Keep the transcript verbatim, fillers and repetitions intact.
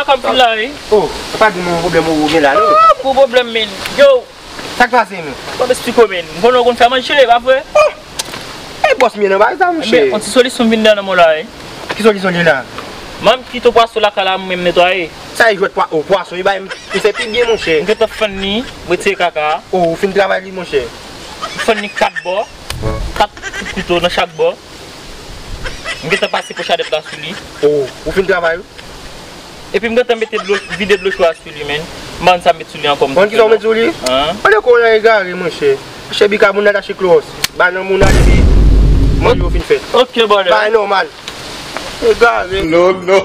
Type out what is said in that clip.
Kòm fin la, wi. Oh, pa di m yon pwoblèm ou gen la, non? Ah, gwo pwoblèm, men. Yo, sa k pase, men? Bon, esplike w, men. M konnen w konn fè manje, pa vre? Oh! E bòs m ye nan bagay sa, monchè. Men, yon ti solisyon m vin dèyè nan men w la, wi. Ki solisyon li la? Manm kite pwason lakay la, mwen menm netwaye. Sa e jwèt pwa-, oh, pwason, li bay m, m fè pi byen, monchè. M gentan fann li, m retire kaka. Oh, ou fin travay li, monchè. M fann li kat bò, kat kout kouto nan chak bò. M gentan pase pòch a dèt la sou li. Oh, ou fin travay, wi. Epi m gentan mete dlo, vide dlo cho a sou li, men. M pa konn sa m met sou li ankò, m konn ki sa w met sou li? An? Olye kou w egare, monchè. Chè bikabonat ache klowòs. Ba nan moun nan epi manje yo fin fèt. Ok, brother. Bay nòmal. Egare. Non, non.